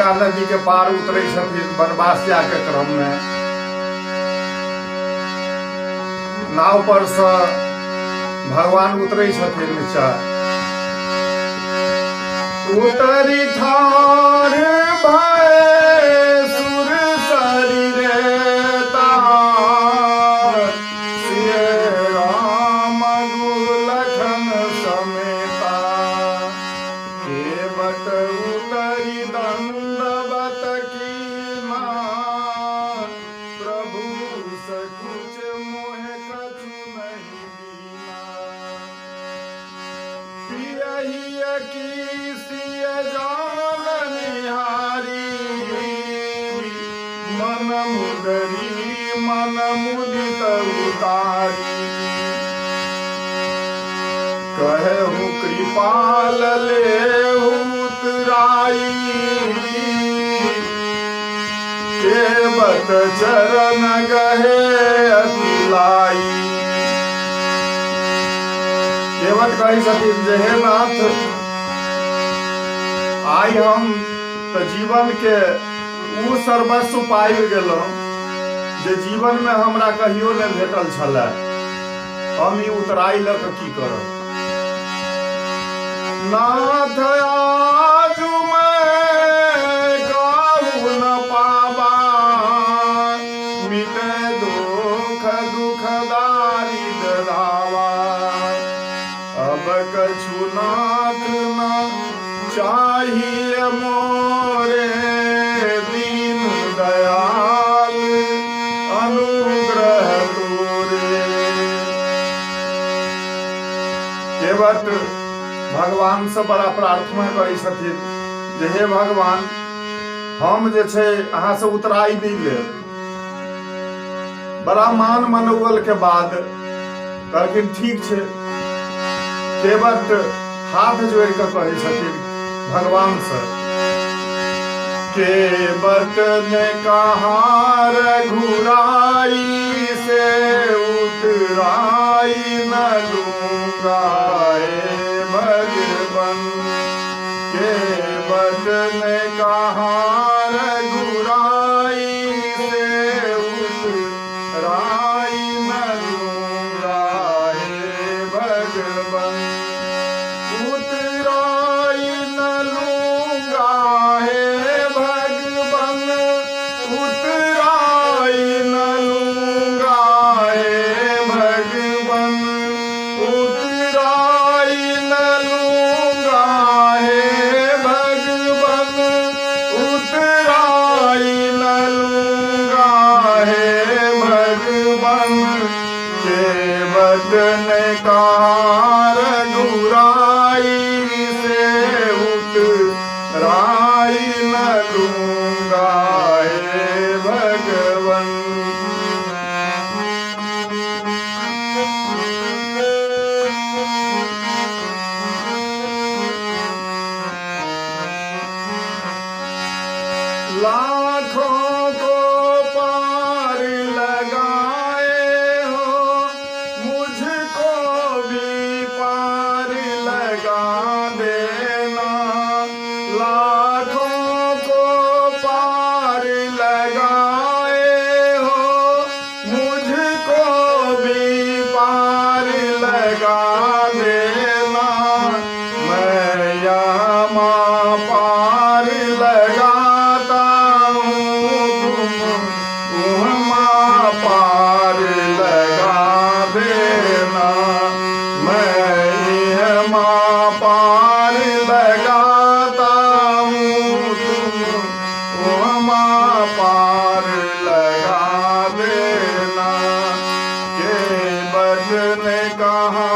गंगा नदी के पार उतरै छथिन वनवास जाके क्रम में, नाव पर से भगवान उतरै छथिन नीचा, उतरी ठार भय सुर शरीरे तार, सिय राम लखन समेता, केवट उतरी दंडवत कीना, प्रभु सकुच मोह कछु नहीं दीना। पियहि की सिय जान निहारी, मन मुदरी मन मुदित उतारी। कहु कृपाल ले उतराई, केवट चरण गहे अतिलाई। केवट कहै छथिन जे हे नाथ, आइ हम तऽ जीवन के ओ सर्वस्व पाबि गेलहुँ जे जीवन में हमरा कहियो नहि भेटल छलए। हम ई उतराइ लऽ कऽ की करब? नाथ आजु मैं काहू न पाबा, मिटे दुख दुख दारिद धावा। अब कछु नाथ न चाहिए मोरे, दीन दयाल अनुग्रह तोरे। केवट भगवान से बड़ा प्रार्थना करै छथिन जे हे भगवान, हम जे छै अहाँ से उतराई नहि लेब। बड़ा मान मनौवल के बाद कहलखिन ठीक छै। केवट हाथ जोड़ि कऽ कहै छथिन भगवान से, केवट ने कहा रघुराई से उतराई न लूंगा हे भगवन। केवट ने कहा रघुराई से उतराई न लूंगा हे भगवन। उतराई न लूंगा हे भगवन, उतराई न लूंगा हे भगवन, उतराई न लूंगा हे भगवन, उतराई न लूंगा हे भगवन। केवट ने कहा रघुराई से उतराई न लूंगा हे भगवन। लाखों को पार लगाए हो, मुझको भी पार लगा देना। लाखों को पार लगाए हो, मुझको भी पार लगा देना। मैं यहाँ पार लगाता हूँ, तुम उमा पार लगा देना। मैं यहाँ पार लगाता हूँ, तुम उमा पार लगा देना। केवट ने कहा